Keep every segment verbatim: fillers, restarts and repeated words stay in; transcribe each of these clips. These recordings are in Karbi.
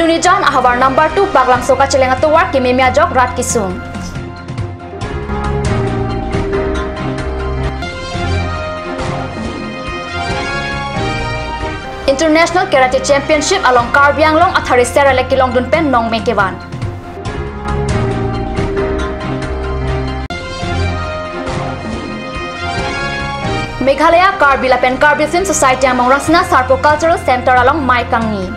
Nijan ahavar number two Paklangso kacheleng atovar kememe ajok rat kesung. International Karate Championship along Karbi Anglong athare ser alek kelongdun pen nongme kevan. Meghalaya Karbi lapen Karbi Film Society among Rangsina Sarpo Cultural Center along mei kangni.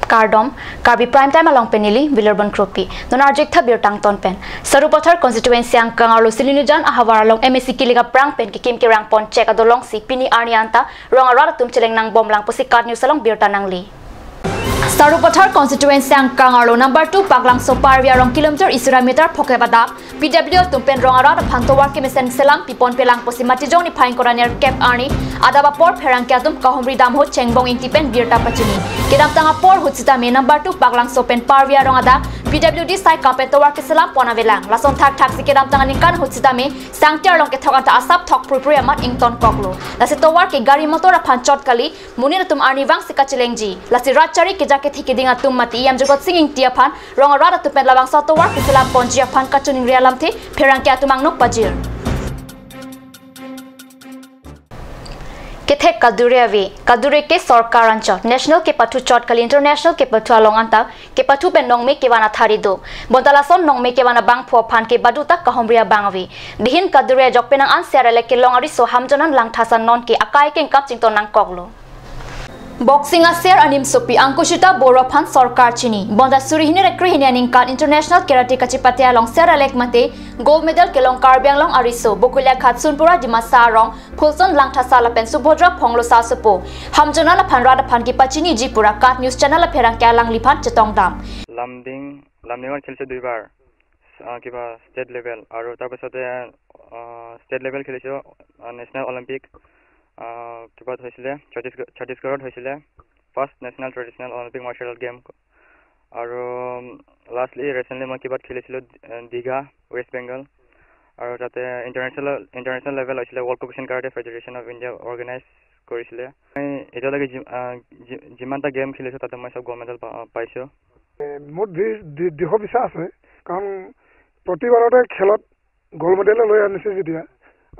Kardom, Karbi Prime Time along pen neli Vilorbon Kropi. Non arjik tha birta angton pen. Sarupathar constituency angkang arlo Silonijan ahavar along M A C kilik aphrang pen kekim kerang pon chek adolongsi pini arni anta rong arat atum cheleng nangbomlang pusi KAT News along birta nangli. Sarupathar constituency angkang arlo number two Paklangso Parvi arong kilometer isi ra meter phokep adap P W D atum pen rong arat aphan tovar kemesen selam pipon pelang pusi Matijong niphai ingkoi ra nerkep arni adap apor pherangke atum kahumri damho Chengbong Ingti pen birta pachini. Kedamtang apor ahut sitame number two Paklangso pen Parvi arong adak P W D sai kapen tovar keselam pon avelang. Lason thakthak si kedamtang aningkan ahut sitame Sangti arlong kethok anta asap thok pruipru amat ington koklo. Lasi tovar ke gari motor aphan chot kali, monit atum arnivang si kachelengji. Lasi rat chari keja kethe keding atum mate E M Jagat Sing Ingti aphan rong arat atum pen labangso tovar keselam ponji aphan kachiningri alamthe pherangke atum angno pajir. Kethek kadure ave, kadure ke sorkar anchot, national kepathu chot kali international kepathu along anta kepathu pen nongme kevan athari do. Bonta lason nongme kevan abangphu aphan ke baduta kahumri abang ave. Dihin kadure ajok penang an ser alek kelong ariso Hamjonan Langthasa non ke akai kengkap chington nangkoklo. Boxing aser animsopi Ankushita Bora aphan sorkar chini. Bonta suri hini ra kre hini aningkan International Karate kachipate along ser alek mate gold medal kelong Karbi Anglong ariso Bokolia Ghat Sunpura Dimasa arong Phulson Langthasa lapen Subhodra Phonglosa asopo Hamjonan aphan rat aphan kepachiniji pura KAT News Channel apherangke alangliphan chetongdam. Lumding, লামডিঙত খেলিছোঁ দুইবাৰ, আহ, কিবা state level, আৰু তাৰপিছতে, আহ, state level খেলিছোঁ, আহ, national Olympic, আহ, কিবাত হৈছিলে, ছত্তিশগড়, ছত্তিশগড়ত হৈছিলে, first national traditional Olympic martial art game. আৰু লাষ্টলি ৰিচেণ্টলি মই কিবাত খেলিছিলোঁ, আহ, দীঘা, ৱেষ্ট বেংগল। আৰু তাতে ইণ্টাৰনেশ্যনেল, ইণ্টাৰনেশ্যনেল লেভেল হৈছিলে, world Kukichin karate federation of India organise কৰিছিলে। মই এতিয়ালৈকে যি-, আহ, যি-, যিমানটা গেম খেলিছোঁ, তাতে মই চব গ'ল্ড মেডেল পা-, পাইছোঁ। এ, মোৰ দৃঢ়, দৃঢ়, দৃঢ় বিশ্বাস আছে, কাৰণ প্ৰতিবাৰতে খেলত গ'ল্ড মেডেল লৈ আনিছে যেতিয়া,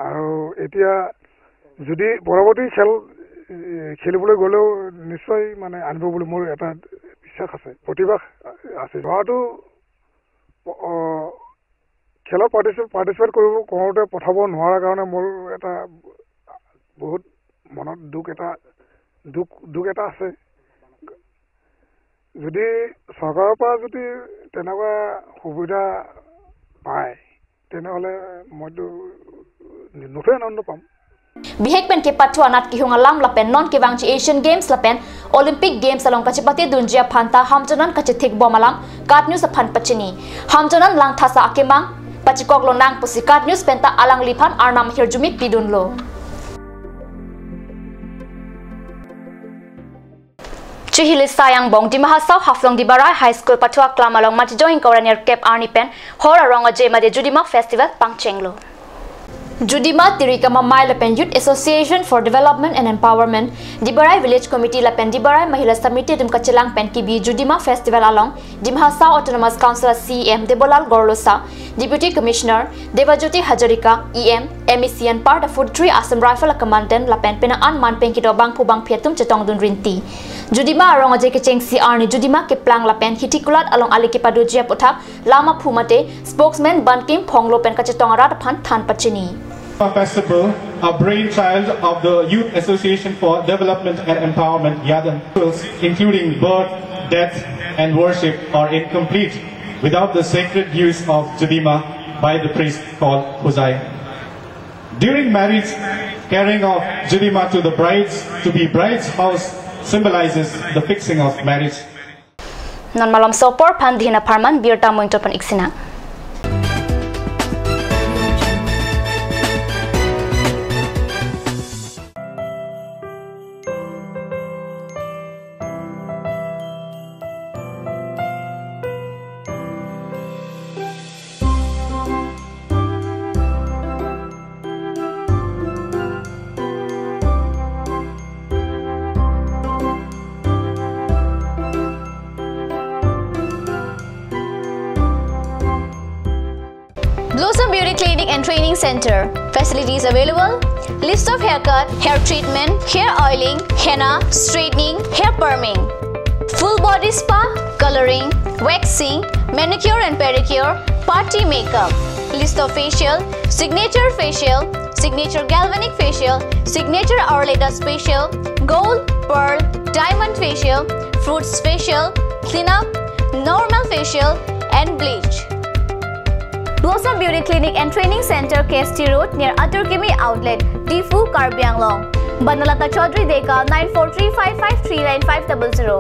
আৰু এতিয়া যদি পৰৱৰ্তী খেল, এ, খেলিবলৈ গ'লেও নিশ্চয় মানে আনিব বুলি মোৰ এটা বিশ্বাস আছে, প্ৰতিভা আছে। ল'ৰাটো, অ, খেলত পাৰ্টিচি-, পাৰ্টিচিপেট কৰিব, কৰোঁতে পঠাব নোৱাৰাৰ কাৰণে মোৰ এটা বহুত মনত দুখ এটা, দুখ, দুখ এটা আছে। যদি চৰকাৰৰ পৰা যদি তেনেকুৱা সুবিধা পায়, তেনেহ'লে মইতো নথৈ আনন্দ পাম। Bihek pen kepathu anat kehung alam lapen non kevangji Asian Games lapen Olympic Games along kachepatedunji aphan ta Hamjonan kachethik bom alam KAT News aphan pachini. Hamjonan Langthasa akemang pachikok lonang pusi KAT News pen ta alangliphan arnam ahirjume pidunlo. Chihili sai angbong Dima Hasao Haflong Dibarai High School pathu aklam along Matijong ingkoi ra nerkep arni pen hor arong aje mate Judima Festival pangchenglo. Judima Tirikam Amei lapen Youth Association for Development and Empowerment, Dibarai Village Committee lapen Dibarai Mahila Samiti atum kachelang pen kebi Judima Festival along Dima Hasao Autonomous Council C E M Debolal Gorlosa, Deputy Commissioner Debajyoti Hazarika, E M, M A C anparta Foot Three Assam Rifle a-Commandant lapen penang an man pen kedo bangphu bangphi atum chetongdun rinti. Judima arong aje kechengsi arni Judima keplang lapen Hithikulat along ali kepadoji aputhak lam aphu mate spokesman Bankim Phonglo pen kachetong arat aphan than pachini. A festival, a brainchild of the Youth Association for Development and Empowerment, YADEM, including birth, death, and worship are incomplete without the sacred use of Judima by the priest called Hojai. During marriage, carrying of Judima to the bride's to be bride's house symbolizes the fixing of marriage. Non malomso apor aphan dihin apharman birta mo ingtoi pon-ik sinang. Clinic and Training Center. Facilities available: list of haircut, hair treatment, hair oiling, henna, straightening, hair perming, full body spa, coloring, waxing, manicure and pedicure, party makeup, list of facial, signature facial, signature galvanic facial, signature hourly dust facial, gold, pearl, diamond facial, fruits facial, cleanup, normal facial, and bleach. Blossom Beauty Clinic and Training Center, K S T Road, near Atur Kimi Outlet, Diphu, Karbi Anglong. Banalata Chaudhary Deka, nine four three five five three nine five double zero.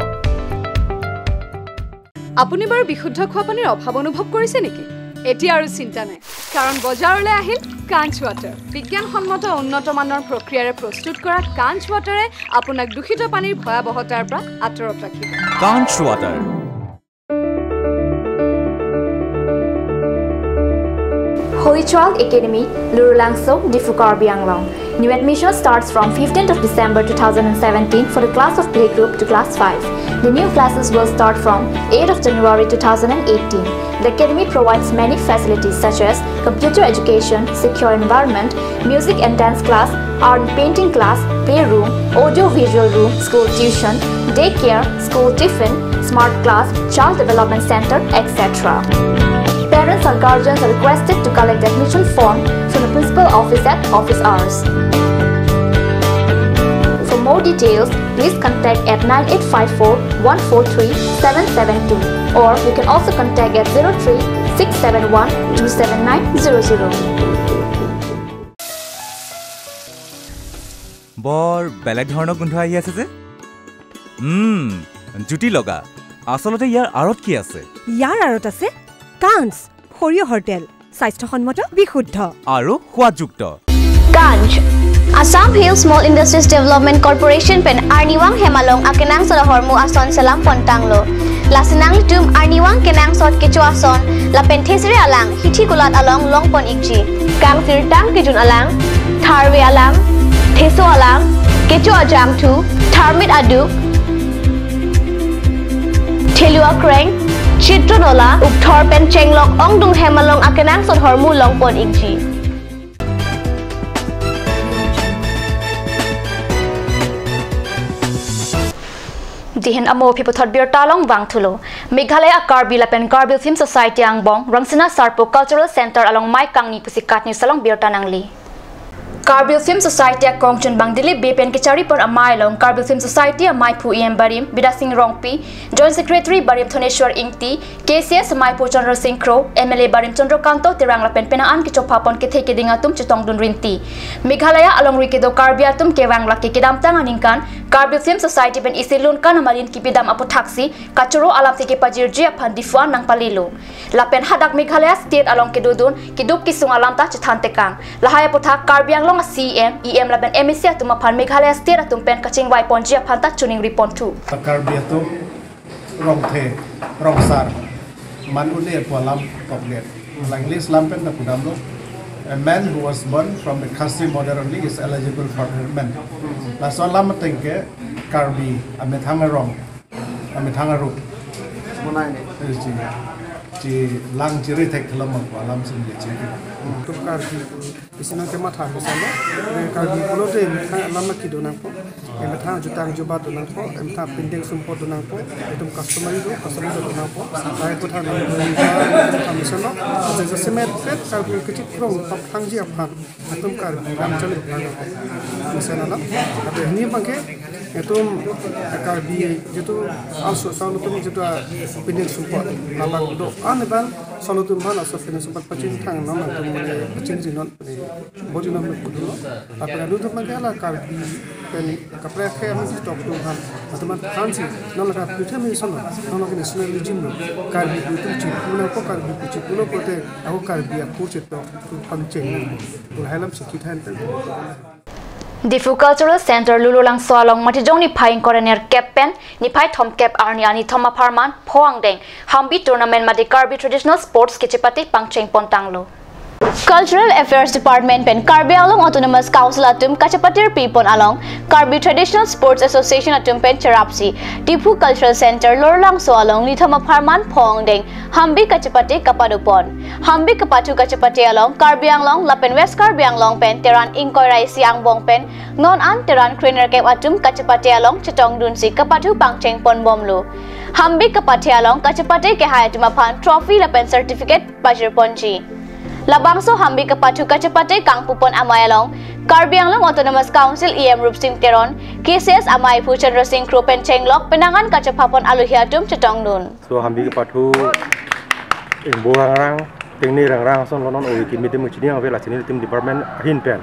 আপুনি বাৰু বিশুদ্ধ খোৱা পানীৰ অভাৱ অনুভৱ কৰিছে নেকি? এতিয়া আৰু চিন্তা নাই, কাৰণ বজাৰলৈ আহিল কাঞ্চ ৱাটাৰ। বিজ্ঞানসন্মত উন্নত মানৰ প্ৰক্ৰিয়াৰে প্ৰস্তুত কৰা কাঞ্চ ৱাটাৰে আপোনাক দূষিত পানীৰ ভয়াৱহতাৰ পৰা আঁতৰত ৰাখিব। কাঞ্চ water. Holy Child Academy, Lurulangso, Diphu, Karbi Anglong. New admission starts from fifteenth of December two thousand seventeen for the class of playgroup to class five. The new classes will start from eighth of January two thousand eighteen. The academy provides many facilities such as computer education, secure environment, music and dance class, art and painting class, playroom, audio visual room, school tuition, daycare, school tiffin, smart class, child development center, et cetera. Parents or guardians are requested to collect the admission form from the principal office at office hours. For more details, please contact at nine eight five four one four three seven seven two, or you can also contact at zero three six seven one two seven nine zero zero. বৰ বেলেগ ধৰণৰ গোন্ধ আহি আছে যে। উম, জুতি লগা। আচলতে ইয়াৰ আঁৰত কি আছে? ইয়াৰ আঁৰত আছে কাঞ্চ, সৰিয়হৰ তেল, স্বাস্থ্যসন্মত, বিশুদ্ধ। আৰু সোৱাদযুক্ত। Ganj. Assam Hill Small Industries Development Corporation pen Arnivang hem along akenangsot ahormu ason selam pontanglo. Lasi nanglitum Arnivang kenangsot kecho ason lapen thesere alang hithi kulat along longpon ikji. Kangsirtang kejun alang, tharve alang, theso alang, kecho ajangthu, tharmit aduk, thelu akreng, chitro nola, ukthor pen chenglok ongdung hem along akenangsot ahormu longpon ikji. Dihin amo aphi puthot birta along vangthulo. Meghalaya Karbi lapen Karbi Film Society angbong Rangsina Sarpo Cultural Center along Mai Kangni pusi KAT News along birta nangli. Karbi Film Society akongchunbang Dilip Bey pen kechari pon amei along Karbi Film Society ameiphu E M barim Bidya Sing Rongpi, Joint Secretary barim Thoneshwar Ingti, K C S ameiphu Chandra Sing Kro, M L A barim Chandra Kanto Terang lapen penang an kechopha pon kethe keding atum chetongdun rinti. Meghalaya alongri kedo Karbi atum kevang lake kedamtang aningkan Karbi Film Society pen isi lun kan amarin kipidam aputhaksi kachoro alamthe kepajirji aphan Diphu an nangpalelo. Lapen hadak Meghalaya State along kedodun keduk kesung alam ta chethan tekang. Lahai aputhak Karbi Anglong a C E M, E M lapen M A C atum aphan Meghalaya State atum pen kachingvai ponji aphan ta choningri ponthu. Karbi atum rongthe, rongsar, man un-e pu alam toklet. La English lam pen ta pudamlo, "A man who was born from a Khasi mother only is eligible for retirement." Laso alam ateng ke Karbi amethang arong, amethang arup. Bonai ne. Eh, chi, chi lang chiri thek kelom pu alam sum je chi. Tum Karbi isi nangkematha mesen lo. Karbi pulote emethang alam kedo nangpo. Emethang jutang jubat do nangpo, emethang pindeng sumpot do nangpo, itum customary do, customary do nangpo. Lahai aputhak nang, emethang mesen lo. Aja jasemet pet Karbi kechit krong tokthangji aphan, itum Karbi lam chalik nangpo. Mesen alam. Ate hini abangke itum Karbi jitu aso solo atum jitu pindeng sumpot labang do-an abang solo atum aphan aso pindeng sumpot pachingthang non, itum mane pachingri non, mane bodi non me kudu non. Tapi anu atum abangke la Karbi pen kaprek ke amen tok atum aphan, atum aphan thansi, non la Karbi atum mesen lo, non la ke national regime lo, Karbi atum chipu nangpo, Karbi atum chipulo pulote ako Karbi akur chetok pangcheng nangpo. Lahai alam si kithan pen. Diphu Cultural Center Lurulangso along Matijong niphai ingkoi ra nerkep pen niphai thomkep arni arni thom apharman pho angdeng Hambi Tournament mate Karbi Traditional Sports kechepate pangcheng pontanglo. Cultural Affairs Department pen Karbi Anglong Autonomous Council atum kachepatir pipon along Karbi Traditional Sports Association atum pen cherapsi Diphu Cultural Center Lorlangso along nithom apharman phongdeng hambi kachepate kapadopon. Hambi kapathu kachepate along Karbi Anglong lapen West Karbi Anglong pen Teran ingkoi ra isi angbong pen non an Teran krenerkep atum kachepate along chetongdunsi kapathu pangchengponbomlo. Hambi kapathe along kachepate kehai atum aphan trophy lapen certificate pajirponji. Labangso hambi kapathu kachepate kangpupon amei along Karbi Anglong Autonomous Council E M Rupsing Teron, K C S amei aphu Chandra Sing Kro pen chenglok penang an kachephapon alohi atum chetongdun. So hambi kapathu ingbo rangrang, tengne rangrang ason lo non ove kimi adim chini ave, la chini adim department ahin pen.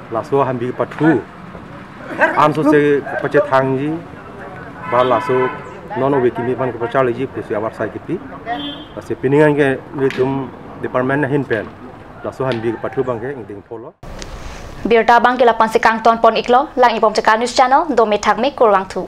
Laso hambi kapathu anso se kapachethangji, ba laso non ove kimi aphan kapacharliji pusi avarsai kipi. Lasi pining an ke nelitum department ahin pen laso hambi kapathu abangke ingdeng pholo. Birta abangke lapu-ansi kangtonpon iklo, lang-ibom Chakma News Channel, dome thakme kurvangthu.